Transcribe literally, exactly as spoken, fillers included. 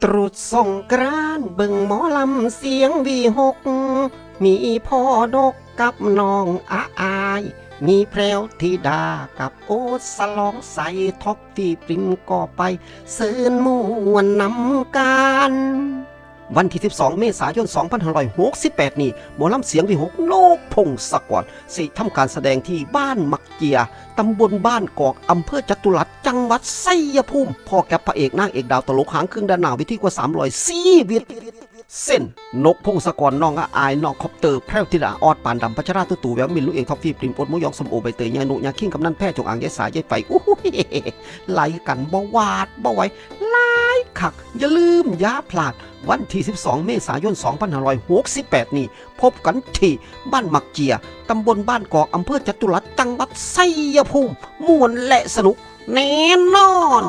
ตรุษสงกรานต์เบิ่งหมอลำเสียงวีหก มีพ่อนกกับน้องอาอาย มีแพรวธิดากับโอ๊ตสลองใส ท็อปปี้ปรินก็ไปเซิญม่วนนำกัน วันที่สิบสองเมษายนสองพันห้าร้อยหกสิบแปดนี้ หมอลำเสียงวีหก นกพงศกร สิทำการแสดงที่บ้านหมากเจีย ตำบลบ้านกอก อำเภอจตุรัส จังหวัดชัยภูมิ พ้อกับพระเอกนางเอกดาวตลกหางเครื่องด้านหน้าเวทีกว่าสามร้อยชีวิต เช่น นกพงศกร น้องอาอาย น้องคอปเตอร์ แพรวธิดา ออดปานดำ พัชรา ตุ๊ตู่ แววมิน ลูกเอก ท็อปปี้ปริน โอ๊ตหมูยอง ส้มโอ ใบเตย ยายนุ ยาคิง กำนัน แพร่ จงอาง ยายสา ยายไฝ อุ้ย ไหลกันบ่หวาดบ่ไหว หลายคัก อย่าลืมอย่าพลาด วันที่สิบสองเมษายนสองพันห้าร้อยหกสิบแปดนี้ พบกันที่บ้านหมากเจีย ตำบลบ้านกอก อำเภอจตุรัส จังหวัดชัยภูมิ ม่วนและสนุกแน่นอน